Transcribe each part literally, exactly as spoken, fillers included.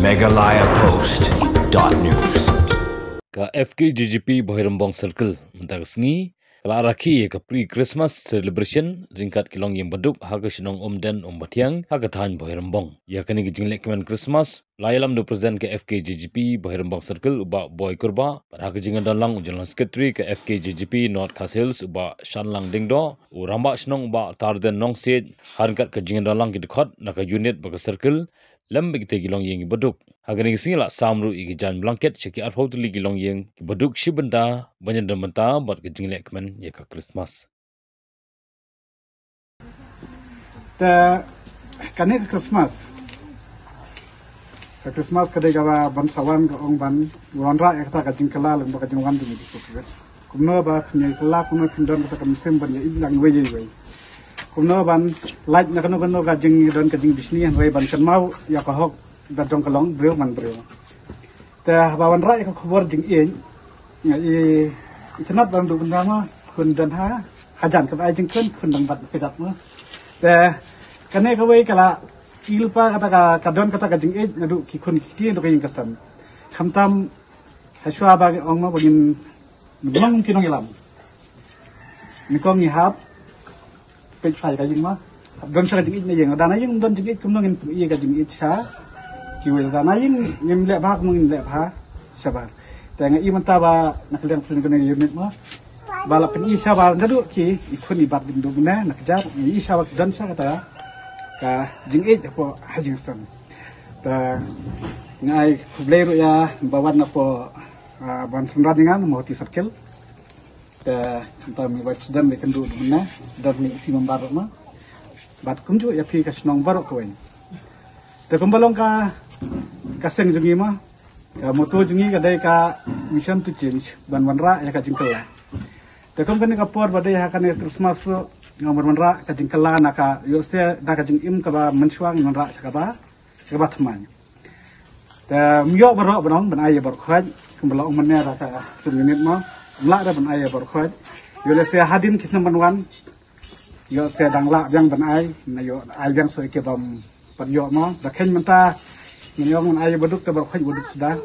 Meghalaya Post dot news. Ka F K J G P Bhoirymbong Circle mynta ka sngi ka la rakhe ïa ka pre-Christmas celebration ryngkat ki longïing baduk ha ka shnong Umden Umbathiang ha ka thaiñ Bhoirymbong. Ïa kane ka jingleh kmen Christmas la ïalam da u President ka F K J G P Bhoirymbong Circle u Bah Boi Kurbah, bad ha ka jingdon lang u General Secretary ka F K J G P North Khasi Hills u Bah Shanlang Diengdoh, u Rangbah Shnong u Bah Tarden Nongsiej, ha ryngkat ka jingdon lang ki dkhot na ka unit bad ka circle lem bad kitei ki longïing ki baduk. Ha kane ka sngi la sam ruh ïa ki jaiñ blanket sha ki arphew tylli ki longïing ki baduk shi bynta ban ïadon bynta bad ka jingleh kmen ïa ka Christmas. Te kane ka Christmas, ka Christmas ka dei kaba ban sa wan ka ong ban wanrah ïa kata ka jingkylla lem bad ka jingwan jong ngi ki. Kumno ba phin ïa kylla, kumno phin don kata ka mynsiem ban ïa ïeit lang iwei ïa iwei. Kumno ban lait na kano kano ka jingdon ka jingbishni, hynrei ban kynmaw ïa ka hok ba jong ka long briew man briew. Te haba wanrah ïa ka khubor jingïeit, nga i, i tnat ban duh bynta ma, khun don ha hajan, kaba ai jingkhun, khun dang bat kjat ma. Te kane kawei ka la i lypa kata ka, ka don kata ka jingïeit naduh ki khun ki kti, naduh ka ïing ka sem. Khamtam ha shuwa ba ong ma ba ngin long ki nongïalam. Nyngkong ngi hap peit phai ka ïing ma. Hap don sha ka jingïeit na ïing. Lada na ïing don jingïeit, kumno ngin pyni ka jingïeit sha kiwei? Lada na ïing ngim leh bha, kumno ngin leh bha shabar? Te nga i mynta ba na ka liang pyrshah kane ka unit ma, ba la pyni shabar naduh ki i khun i bat, ding duh mynne na kjat, nga i shabar don sha kata ka jingïeit hapoh ha jingsem. Te nga ai khublei ruh ïa ba wan napoh, ah, ban synran ïa nga na Mawhati Circle. Te mynta mi Vice President ba kynduh mynne, don mi C member ruh ma, bad kumjuh ïa phi ka shnong baroh kawei. Te kumba long ka, ka seng jong ngi ma, ka motto jong ngi ka dei ka Mission to Change, ban wanrah ïa ka jingkylla. Te kum kane ka por ba dei ha kane Christmas ruh, nga ban wanrah ka jingkylla na ka, ïoh lehse da ka jingim kaba mynshuwa ngin wanrah sha kaba, sha kaba thymmai. Te ym ïoh baroh ban ong ban ai ïa baroh khoit, kumba la ong mynne da ka seng unit ma, ym lah ruh ban ai ïa baroh khoit. Ïoh lehse hadien ki snem ban wan, ïoh lehse dang lah biang ban ai, na ïoh ai biang sa ïa ki bym pat ïoh ma. Da kheiñ mynta ngin ong ban ai ïa baduk te baroh khoit baduk suda.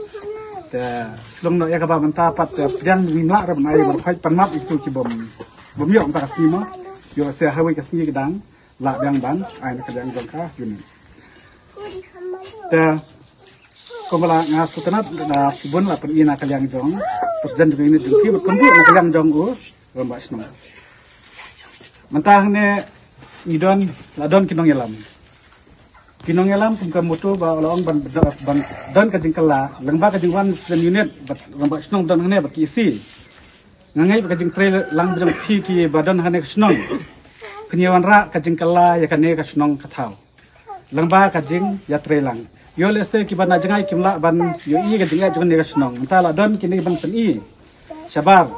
Te shlong noh ïa kaba mynta pat, te pdiang ngim lah ruh ban ai ïa baroh khoit, pan map ïa kitu ki bym, bym ïoh mynta ka sngi ma. Ïoh lehse hawei ka sngi ki dang lah biang ban ai na ka liang jong ka unit. Te kumba la nga sngewtynnat, da shibun la pyni na ka liang jong President jong ka unit jong ki, bad kumjuh na ka liang jong u Rangbah Shnong. Mynta hangne ngi don, la don ki nongïalam. Ki nongïalam kum ka motto ba la ong ban, ban don ka jingkylla, lyngba ka jingwan President unit bad Rangbah Shnong don hangne bad ki E C. Nga ngeit ba ka jingtrei lang ba jong phi ki ba don hangne ka shnong, phin ïa wanrah ka jingkylla ïa kane ka shnong ka thaw. Lyngba ka jingïatrei lang. Ïoh lehse kiba na jngai kim lah ban ïohi ka jingeh jong kane ka shnong. Mynta la don kine ban pyni shabar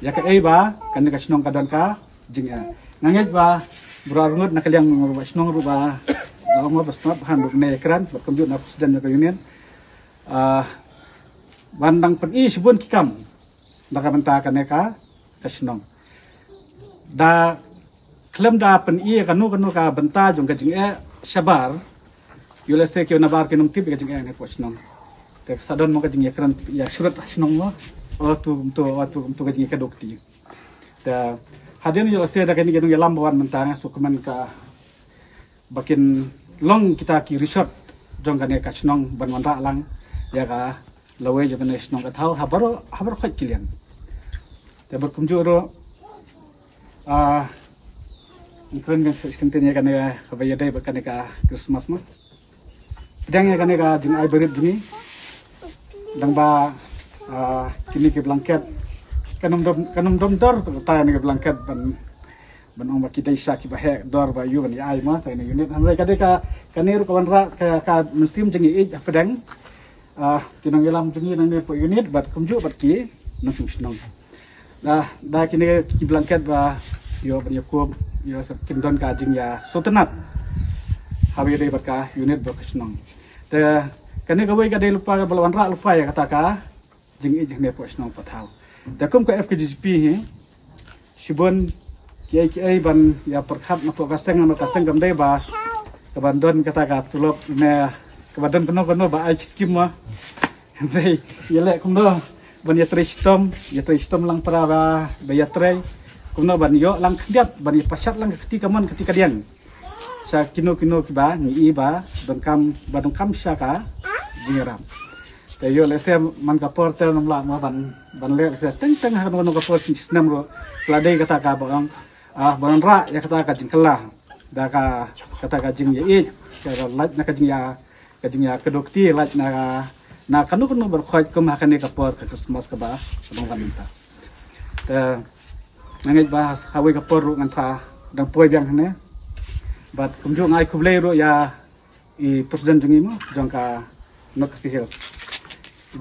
ïa kaei ba kane ka shnong ka don ka jingeh. Nga ngeit ba baroh arngut na ka liang u Rangbah Shnong ruh ba la ong ba sngap han ruh ne kren, bad kumjuh na President jong ka unit. Ah, ban dang pyni shibun ki kam na ka bynta kane ka, ka shnong. Da khlem da pyni ïa kano kano ka bynta jong ka jingeh shabar, ïoh lehse ki nabar kin ym tip ïa ka jingeh ne hapoh shnong. Te sa don mo ka jingïakren ïa shrut ha shnong mo. O tu kumtu, o tu kumtu ka jingïakren duk ti. Te hadien ïoh lehse da kane ka nongïalam ba wan mynta nga sngewkmen ka ba kin long kita ki resort jong kane ka shnong ban wanrah lang ïa ka lawei jong kane ka shnong ka thaw ha baroh, ha baroh khoit ki liang. Te bad kumjuh ruh, ah, ngin kren kan shu kyntin ïa kane kaba ïadei bad kane ka Christmas ma. Pdiang ïa kane ka jingai barit jong ngi. Dang ba, ah, kine ki blanket kan ym dom, kan ym dom dor ta ïa kane ki blanket ban, ban ong ba ki dei sha kiba heh dor ba ïoh ban ïa ai ma ta ïa kane unit. Hynrei ka dei ka, kane ruh ka wanrah ka, ka mynsiem jingïeit hapdeng, ah, ki nongïalam jong ngi nangne hapoh unit bad kumjuh bad ki nongshong shnong. Da, da kine ki blanket ba ïoh ban ïakup, ïoh sa kin don ka jingïasngewtynnat haba ïadei bad ka unit bad ka shnong. Te kane kawei ka dei lypa ba la wanrah lypa ïa kata ka jingïeit hangne hapoh shnong pathaw. Te kum ka F K G G P hi, shibun kiei kiei ban ïa pyrkhat napoh ka seng, napoh ka seng kam dei ba ka ban don kata ka tulop ne Kaba don kano kano ba ai ki skim ma. Hynrei ïa leh kumno ban ïatrei shitom, ïatrei shitom lang para ba, ba ïatrei. Kumno ban ïoh lang khyndiat, ban ïa pashat lang ka kti kamon kti kadiang. Sha kino kino kiba ngi i ba donkam, ba donkam sha ka jingïarap. Te ïoh lehse man ka por te ngam lah mo ban, ban leh lehse teng teng ha kano kano ka por shi snem ruh. Ka la dei kata kaba ong, ah, ban rah ïa kata ka jingkylla da ka, kata ka jingïaieit, ka lait na ka jingïa, ka jingïakdew kti, lait na, na kano kano ban khoit kum ha kane ka por ka Christmas kaba, kaba wan mynta. Te nga ngeit ba ha kawei ka por ruh ngan sa dang poi biang hangne. Bad kumjuh nga ai khublei ruh ïa i president jong ngi mo, jong ka North Khasi Hills,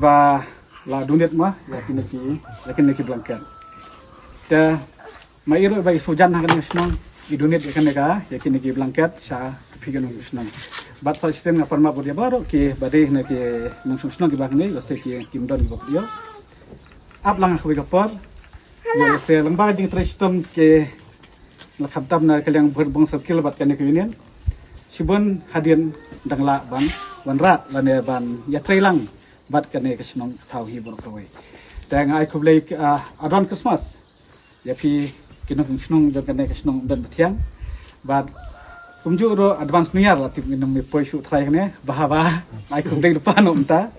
ba la donate mo ïa kine ki, ïa kine ki blanket. Te ma i ruh ba i shu jan ha kane ka shnong, i donate ïa kane ka, ïa kine ki blanket sha phi ki nongshong shnong. Bad sa shisien nga pan map bad ïa baroh kiba dei ne ki nongshong shnong kiba hangne, lehse ki, kim don kiba pdiang. Ap lang ha kawei ka por. Ïa lehse lyngba ka jingtrei shitom ki la khamtam na ka liang Bhoirymbong Circle bad kane ka union. Shibun hadien dang lah ban wanrah lane ban ïatrei lang bad kane ka shnong ka thaw hi baroh kawei. Te nga ai khublei, ah, advance Christmas ïa phi ki nongshong shnong jong kane ka shnong Umden Bathiang. Bad kumjuh ruh advance New Year, la tip ngin ym poi shuh trai kane ba, ba ai khublei lypa noh mynta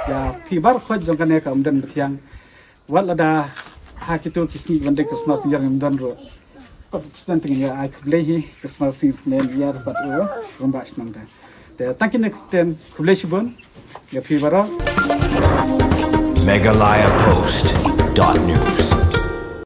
ïa phi baroh khoit jong kane ka Umden Bathiang. Wat lada ha kito ki sngi ban dei Christmas New Year ngim don ruh, kot percent te ngin ïa ai khublei hi Christmas New Year bad u rangbah shnong te. Te tang kine ki ktien, khublei shibun ïa phi baroh. Meghalaya Post dot news.